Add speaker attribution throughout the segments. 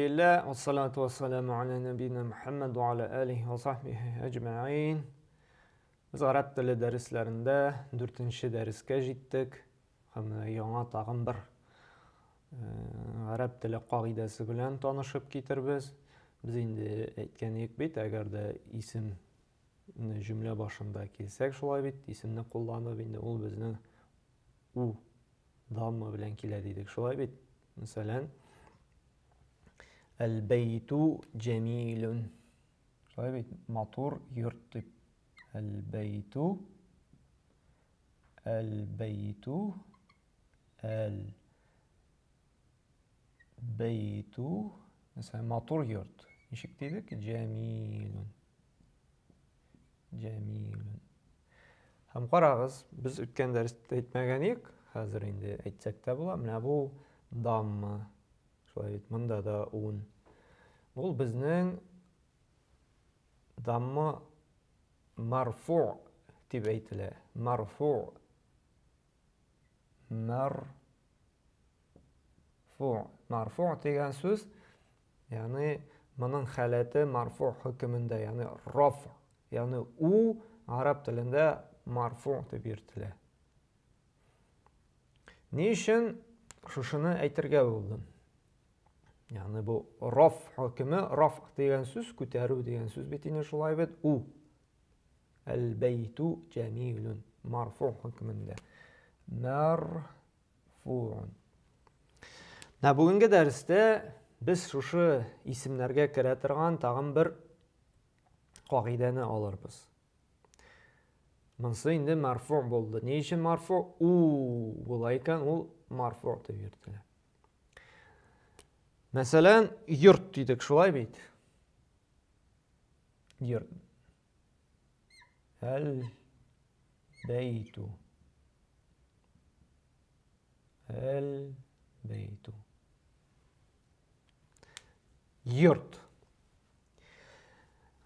Speaker 1: Лилля, вассалату вассаламу аля нәбина Мухаммад ва аля алихи ва сахбихи әҗмәгыйн. Без гарәп теле дәресләрендә дүртенче дәрескә җиттек һәм яңа тагын бер гарәп теле кагыйдәсе белән танышып китербез. Без инде әйткән идек бит, әгәр дә исем җөмлә башында килсәк, шулай бит, исемне кулланып инде ул безнең у дамма белән килә дидек, шулай бит? Мәсәлән, Әл-бәйту җәмилүн. Шулай бит, матур йорт дип. Әл-бәйту Әл-бәйту Әл-бәйту Мәсәлән, матур йорт. Ничек дидек? Җәмилүн. Җәмилүн. Һәм карагыз, без үткән дәрестә әйтмәгән идек, хәзер инде әйтсәк тә була. Менә бу дамма. Шулай бит, монда да ун. Ул безнең дамма марфу дип әйтелә. Марфу. Марфу. Марфу дигән сүз, ягъни моның халәте марфу хөкемендә, ягъни раф, ягъни у араб телендә марфу дип йөртелә. Ни өчен шушыны әйтергә булдым? Ягъни бу раф хөкеме, раф дигән сүз күтәрү дигән сүз бит инде шулай бит, у. Әл-бәйту җәмилүн. Марфу хөкемендә. Марфуун. Менә бүгенге дәрестә без шушы исемнәргә керә торган тагын бер кагыйдәне алырбыз. Монысы инде марфу булды. Ни өчен марфу? У була икән, ул марфу дип йөртелә. Мәсәлән, йорт дидек, шулай бит? Йорт. Әл бәйту. Әл бәйту. Йорт.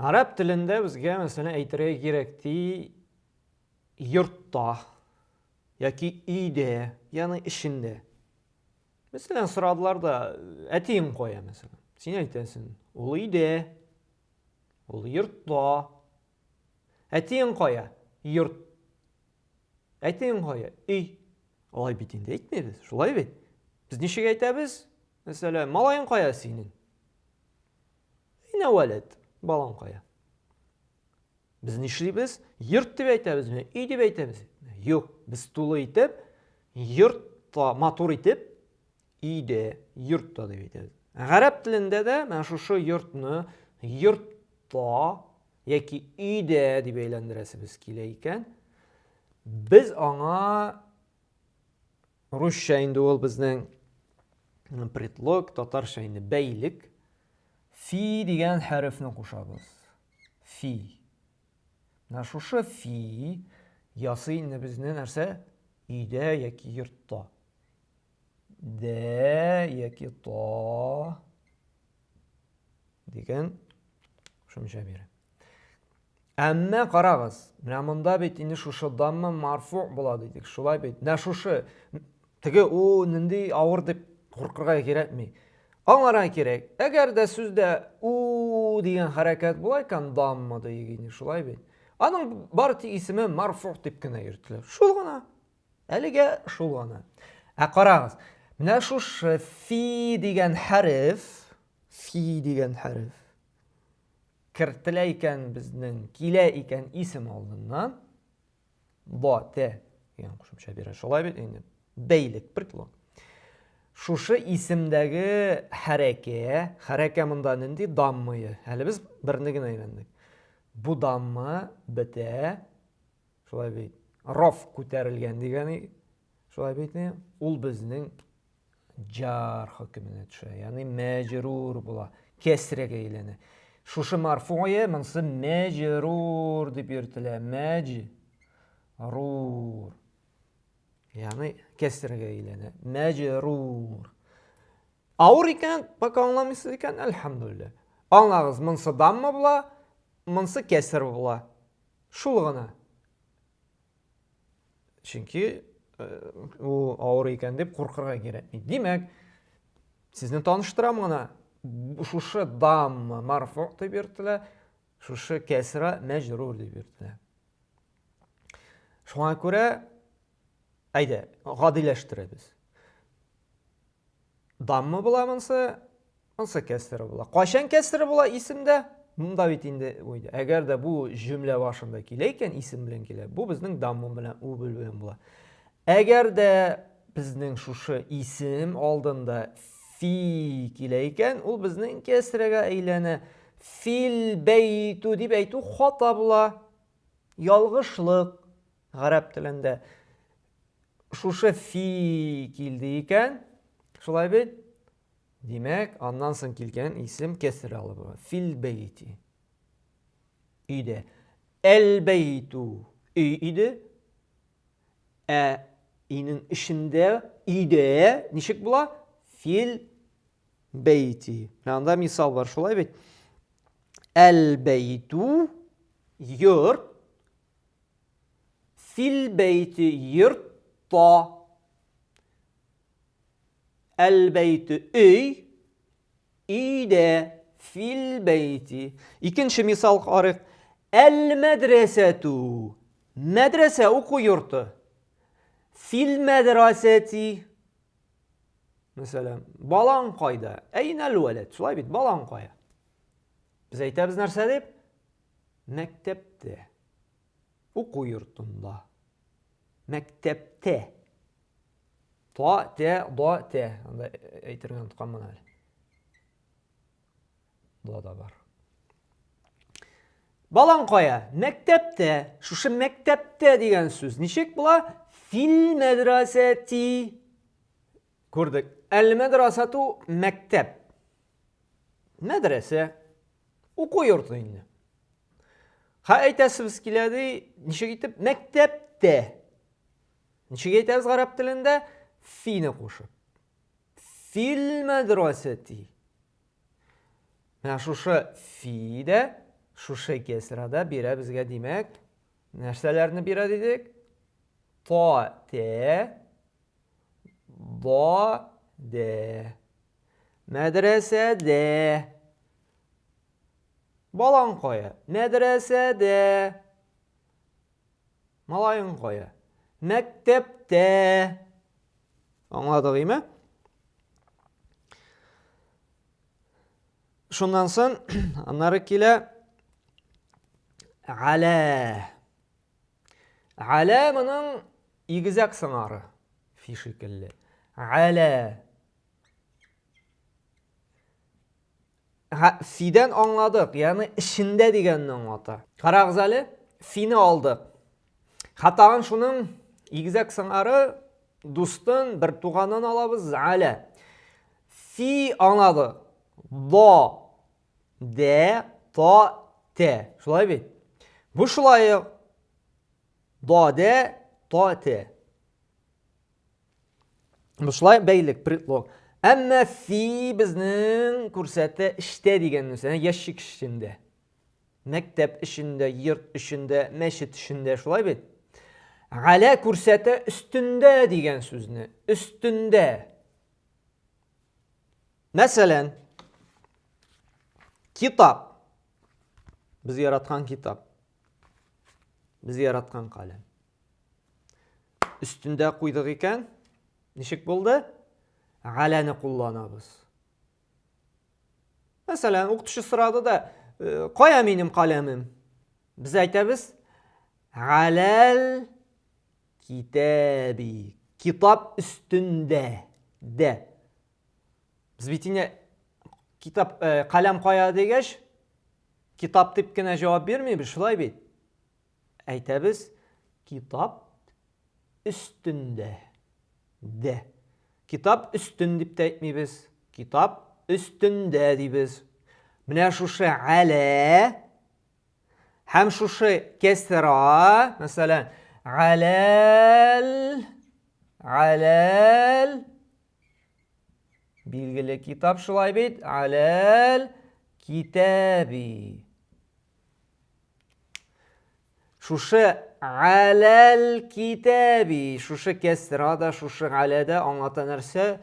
Speaker 1: Араб телендә безгә мәсәлән әйтергә кирәк ди йортта яки өйдә, ягъни эчендә. Мәсәлән, сорадылар да, әтиең кая, мәсәлән. Син әйтәсең, ул өйдә. Ул йортта. Әтиең кая? Йорт. Әтиең кая? Өй. Алай бит инде әйтмибез, шулай бит? Без ничек әйтәбез? Мәсәлән, малаең кая синең? Инә вәләд, балаң кая? Без нишлибез? Йорт дип әйтәбезме? Өй дип әйтәбез? Юк, без тулы итеп, йортта матур итеп Өйдә, йортта дип әйтәбез. Гарәп телендә дә менә шушы йортны йортта яки өйдә дип әйләндерәсебез килә икән, без аңа русча инде ул безнең предлог, татарча инде бәйлек, фи дигән хәрефне кушабыз. Фи. Менә шушы фи ясый инде безне нәрсә? Өйдә яки йортта. Дә яки та дигән кушымча бирә. Әмма карагыз, менә монда бит инде шушы дамма марфу була дидек, шулай бит. Менә шушы теге у нинди авыр дип куркырга кирәкми. Аңларга кирәк. Әгәр дә сүздә у дигән хәрәкәт була икән, дамма дигән инде, шулай бит. Аның бары тик исеме марфу дип кенә йөртелә. Шул гына. Әлегә шул гына. Ә карагыз, менә шушы фи дигән хәреф, фи дигән хәреф кертелә икән безнең, килә икән исем алдыннан, ба, тә дигән кушымча бирә. Шулай бит инде. Бәйлек, предлог. Шушы исемдәге хәрәкә, хәрәкә монда нинди? Даммые. Әле без берне генә өйрәндек. Бу дамма бетә Шулай бит. Раф күтәрелгән дигән шулай бит не? Ул безнең җар хөкеменә төшә. Ягъни мәҗрур була, кәсрәгә әйләнә. Шушы марфуе монысы мәҗрур дип йөртелә. Мәҗ рур. Ягъни кәсрәгә әйләнә. Мәҗрур. Авыр икән, пока аңламыйсыз икән, әлхәмдүлилләһ. Аңлагыз, монысы дамма була, монысы кәср була. Шул гына. Чөнки ул авыр икән дип куркырга кирәкми. Димәк, сезне таныштырам гына. Шушы дамма марфу дип йөртелә, шушы кәсра мәҗрур дип йөртелә. Шуңа күрә әйдә, гадиләштерәбез. Дамма була монысы, монысы кәсра була. Кайчан кәсра була исемдә? Монда бит инде уйда. Әгәр дә бу җөмлә башында килә икән, исем белән килә. Бу безнең дамма белән, у белән була. Әгәр дә безнең шушы исем алдында фи килә икән, ул безнең кәсрәгә әйләнә. Фил бәйту дип әйтү хата була. Ялгышлык гарәп телендә. Шушы фи килде икән, шулай бит? Димәк, аннан соң килгән исем кәсрә алып була. Фил бәйти. Өйдә. Әл бәйту өй иде. Ә өйнең эчендә, өйдә ничек була? Фил бәйти. Менә анда мисал бар, шулай бит? Әл бәйту йорт, фил бәйти йортта. Әл бәйту өй, өйдә, фил бәйти. Икенче мисал карыйк. Әл мәдрәсәту. Мәдрәсә уку йорты. Фил мәдрәсәти. Мәсәлән, балаң кайда? Әйнәл вәләд. Шулай бит, балаң кая? Без әйтәбез нәрсә дип? Мәктәптә. Уку йортында. Мәктәптә. Та, тә, да, тә. Анда әйтергә онытканмын әле. Да да бар. Балаң кая? Мәктәптә. Шушы мәктәптә дигән сүз ничек була? Фил мәдрәсәти. Күрдек. Әл мәдрәсәту мәктәп. Мәдрәсә. Уку йорты инде. Ха әйтәсебез килә ди, ничек итеп мәктәптә. Ничек әйтәбез гарәп телендә? Фине кушып. Фил мәдрәсәти. Менә шушы фи дә, шушы кесра да бирә безгә, димәк, нәрсәләрне бирә дидек? Та, тә, ба, дә. Мәдрәсәдә. Балаң кая? Мәдрәсәдә. Малаең кая? Мәктәптә. Аңладык, име? Шуннан соң аннары килә Аля. Аля моның игезәк сыңары фи шикелле. Аля. Фидән аңладык, ягъни эчендә дигәнне аңлата. Карагыз әле, фине алдык. Хатагын шуның игезәк сыңары дустын, бер туганын алабыз, аля. Фи аңладык. До, дә, та, тә. Шулай бит? Бу шулай ук. До, дә, та, тә. Бу шулай бәйлек, предлог. Әмма фи безнең күрсәтә эштә дигән нәрсә, ящик эчендә. Мәктәп эчендә, йорт эчендә, мәчет эчендә, шулай бит? Галә күрсәтә өстендә дигән сүзне, өстендә. Мәсәлән, китап. Без яраткан китап. Без яраткан каләм. Өстендә куйдык икән, ничек булды? Галәне кулланабыз. Мәсәлән, укытучы сорады да, «Э, кая минем каләмем? Без әйтәбез, галәл китәби. Китап өстендә. Дә. Без бит инде китап, э, каләм кая дигәч, китап дип кенә җавап бирмибез, шулай бит? Әйтәбез, китап өстендә. Дә. Китап өстен дип тә әйтмибез. Китап өстендә дибез. Менә шушы әлә һәм шушы кесра, мәсәлән, аләл, аләл, билгеле китап шулай бит, аләл китәби. Шушы аләл китәби, шушы кәсра да, шушы алә дә аңлата нәрсә?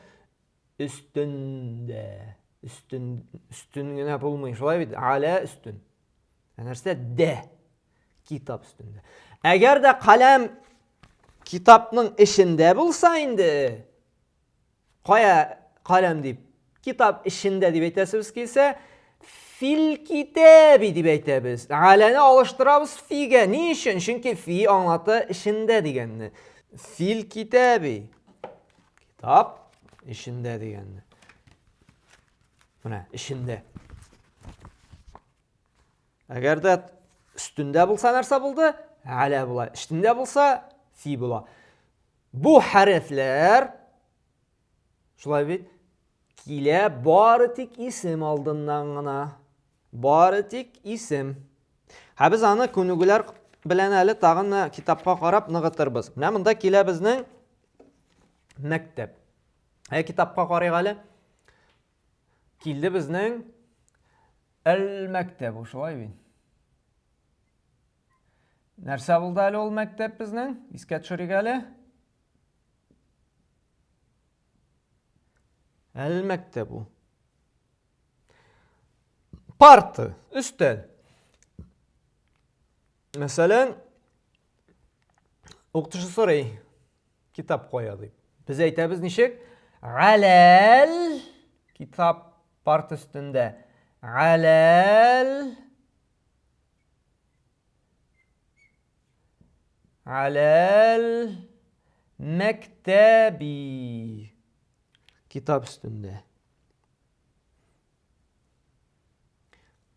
Speaker 1: Өстендә. Өстен, өстен генә булмый, шулай бит? Аля өстен. Ә нәрсә? Дә. Китап өстендә. Әгәр дә каләм китапның эчендә булса инде, кая каләм дип, китап эчендә дип әйтәсебез килсә, фил китәби дип әйтәбез. Аләне алыштырабыз фигә. Ни өчен? Чөнки фи аңлата эчендә дигәнне. Фил китәби. Китап эчендә дигәнне. Менә эчендә. Әгәр дә өстендә булса нәрсә булды? Аля була. Өстендә булса фи була. Бу хәрефләр шулай бит килә бары тик исем алдыннан гына. Бары тик исем. Ә без аны күнегүләр белән әле тагын китапка карап ныгытырбыз. Менә монда килә безнең мәктәп. Ә китапка карыйк әле. Килде безнең әл мәктәп, шулай бит. Нәрсә булды әле ул мәктәп безнең? Искә төшерик әле. Әл мәктәп ул. Парта, өстәл. Мәсәлән, укытучы сорый, китап кая дип. Без әйтәбез ничек? Аләл китап парта өстендә. Аләл Аләл мәктәби китап өстендә.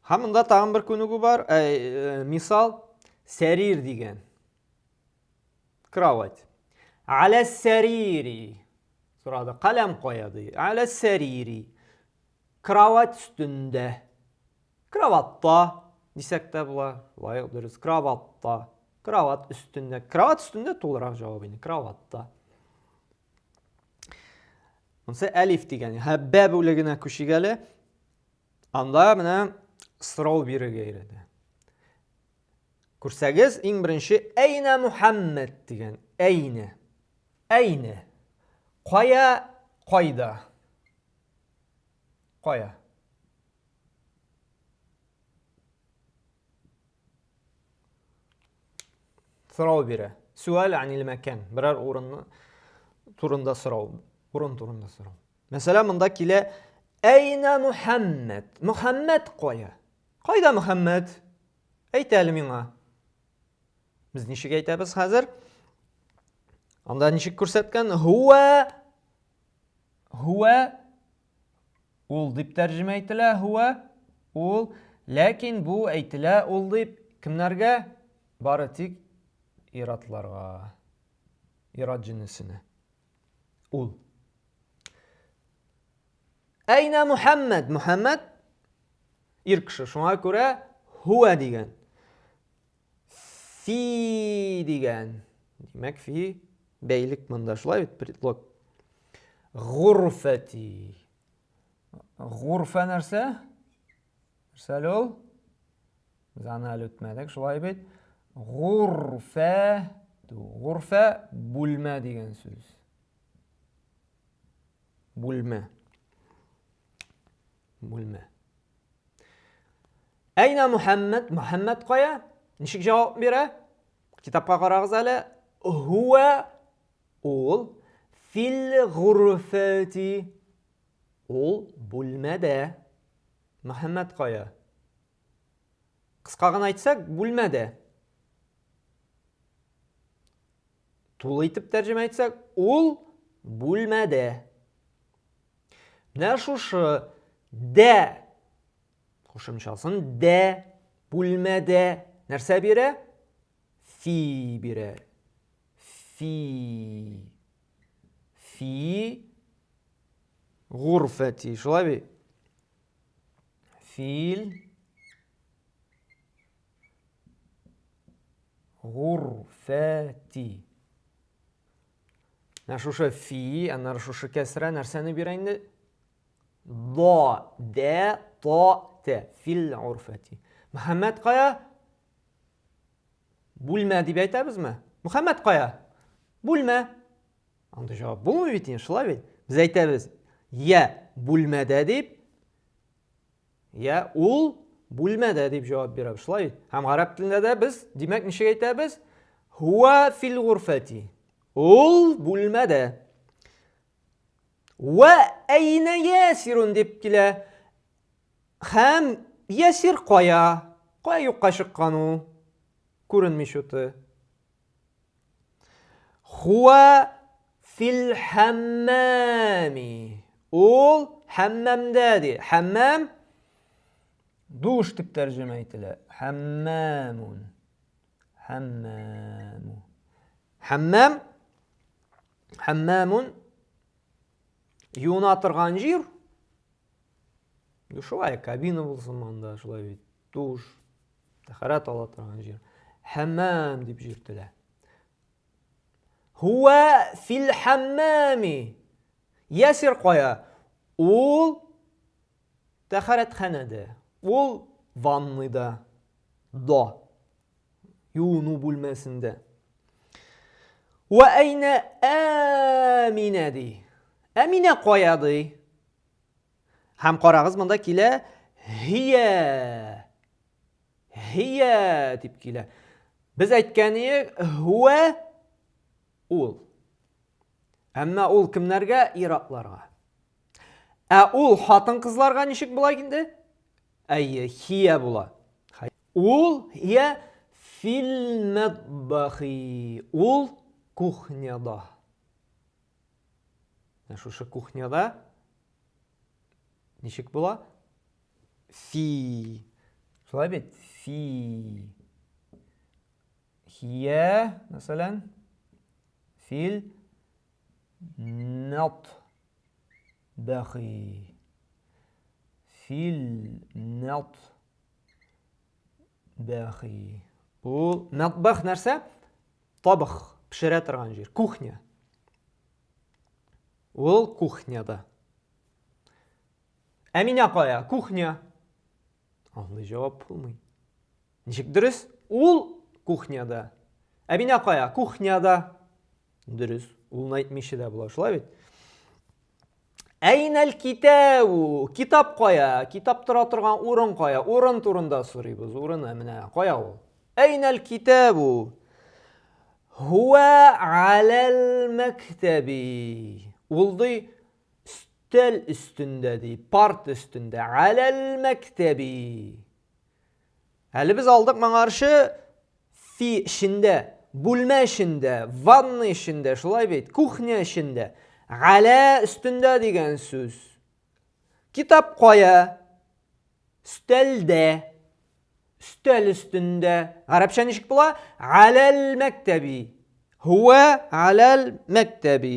Speaker 1: Һәм монда тагын бер күнегү бар. Ә, э, мисал сәрир дигән. Кровать. Аля сәрири. Сорады. Каләм кая ди. Аля сәрири. Кровать өстендә. Кроватта дисәк тә була. Лаек дөрес. Кроватта. Кровать өстендә. Кровать өстендә тулырак җавап инде. Кроватта. Монысы әлиф дигән. Һә бә бүлегенә күчик әле. Анда менә сорау бирергә өйрәтә. Күрсәгез, иң беренче Әйнә Мухаммед дигән. Әйнә. Әйнә. Кая, кайда? Кая? Сорау бирә. Сүәл анил мәкән. Берәр урынны турында сорау. Урын турында сорау. Мәсәлән, монда килә Әйнә Мухаммед. Мухаммед кая? Кайда Мухаммед? Әйт әле миңа. Без ничек әйтәбез хәзер? Анда ничек күрсәткән? Хуа Хуа Ул дип тәрҗемә ителә, һуә, ул, ләкин бу әйтелә ул дип кемнәргә? Бары тик иратларга, ират җенесенә. Ул. Әйнә Мухәммәд? Мухәммәд ир кеше, шуңа күрә һуә дигән. Фи дигән. Димәк, фи бәйлек монда шулай бит предлог. Гурфәти. Гурфә нәрсә? Нәрсә әле ул? Без аны әле үтмәдек, шулай бит. Гурфә, гурфә бүлмә дигән сүз. Бүлмә. Бүлмә. Әйнә Мухәммәд? Мухәммәд кая? Ничек җавап бирә? Китапка карагыз әле. Хуа ул фил гурфәти. Ул бүлмәдә. Мухәммәд кая? Кыска гына әйтсәк, бүлмәдә. Тулы итеп тәрҗемә итсәк, ул бүлмәдә. Менә шушы дә кушымчасын дә бүлмәдә нәрсә бирә? Фи бирә. Фи. Фи гурфәти. Шулай бит? Фил гурфәти. Менә шушы фи, аннары шушы кәсрә нәрсәне бирә инде? До, дә, то, те. Фил урфәти. Мөхәммәд кая? Бүлмә дип әйтәбезме? Мөхәммәд кая? Бүлмә. Анда җавап булмый бит инде, шулай бит? Без әйтәбез, я бүлмәдә дип, Я ул бүлмәдә дип җавап бирәбез. Шулай бит? Һәм гарәп телендә дә без, димәк, ничек әйтәбез? Хуа фил гурфати. Ул бүлмәдә. Вә әйнә ясирун дип килә. Һәм ясир кая? Кая юкка чыккан ул? Күренми чуты. Хуа фил хәммәми. Ул хәммәмдә ди. Хәммәм душ дип тәрҗемә ителә. Хәммәмун. Хәммәму. Хәммәм хәммәмун юына торган җир. Душевая кабина булсын монда, шулай бит. Душ, тәһарәт ала торган җир. Хәммәм дип йөртелә. Хуа фил хәммәми. Ясир кая? Ул тәһарәтханәдә. Ул ванныйда. Да. Юыну бүлмәсендә. Вә әйнә Әминә ди. Әминә кая ди? Һәм карагыз, монда килә һия. Һия дип килә. Без әйткән идек, һуә ул. Әмма ул кемнәргә? Ир-атларга. Ә ул хатын-кызларга ничек була инде? Әйе, хия була. Ул хия фил мәтбахи. Ул кухняда. Менә шушы кухняда ничек була? Фи. Шулай бит? Фи. Хия, мәсәлән, фил нат бахи. Фил нат бахи. Ул мәтбах нәрсә? Табых, пешерә торган җир, кухня. Ул кухняда. Әминә кая? Кухня. Андый җавап булмый. Ничек дөрес? Ул кухняда. Әминә кая? Кухняда. Дөрес. Улны әйтмичә дә була, шулай бит? Әйнәл китабу? Китап кая? Китап тора торган урын кая? Урын турында сорыйбыз. Урыны менә кая ул? Әйнәл китабу? Хуа аләл мәктәби. Ул ди өстәл өстендә ди, парт өстендә. Аләл мәктәби. Әле без алдык моңарчы фи эчендә, бүлмә эчендә, ванна эчендә, шулай бит, кухня эчендә. Галә өстендә дигән сүз. Китап кая? Өстәлдә. Өстәл өстендә. Гарәпчә ничек була? Аләл мәктәби. Һуә аләл мәктәби.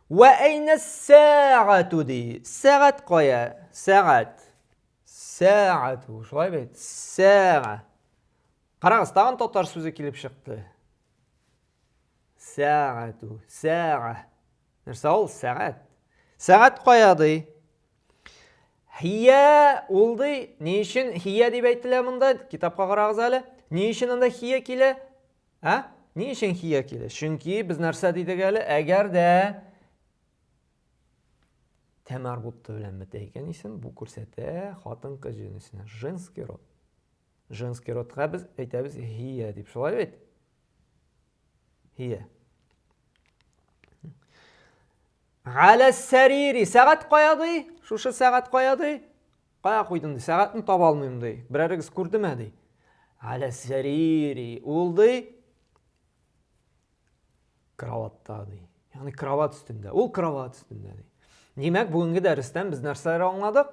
Speaker 1: Вә әйнә сәгату ди. Сәгать кая? Сәгать. Сәгату. Шулай бит? Сәга. Карагыз, тагын татар сүзе килеп чыкты. Сәгату. Сәга. Нәрсә ул? Сәгать. Сәгать кая ди? Хия ул ди. Ни өчен хия дип әйтелә монда? Китапка карагыз әле. Ни өчен анда хия килә? Ә? Ни өчен хия килә? Чөнки без нәрсә дидек әле? Әгәр дә тәмарбутты белән бетә икән исем, бу күрсәтә хатын-кыз җенесенә. Женский род. Женский родка без әйтәбез хия дип. Шулай бит? Хия. Галя сәрири. Сәгать кая ди? Шушы сәгать кая ди? Кая куйдың ди? Сәгатьне таба алмыйм ди. Берәрегез күрдеме ди? Галя сәрири. Ул ди кроватта ди. Ягъни кровать өстендә. Ул кровать өстендә ди. Димәк, бүгенге дәрестән без нәрсәләр аңладык?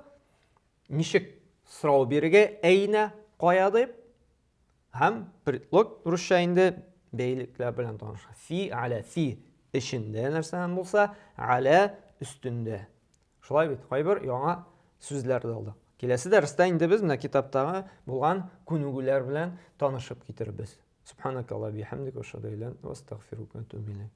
Speaker 1: Ничек сорау бирергә, әйнә, кая дип? Һәм предлог русча инде бәйлекләр белән таныша. Фи, аля, фи эчендә нәрсәдән булса, аля өстендә. Шулай бит, кайбер яңа сүзләр дә алдык. Киләсе дәрестә инде без менә китаптагы булган күнегүләр белән танышып китербез. Субханакалла бихамдика, ашһаду илля анта, астагфирука ва атубу илейк.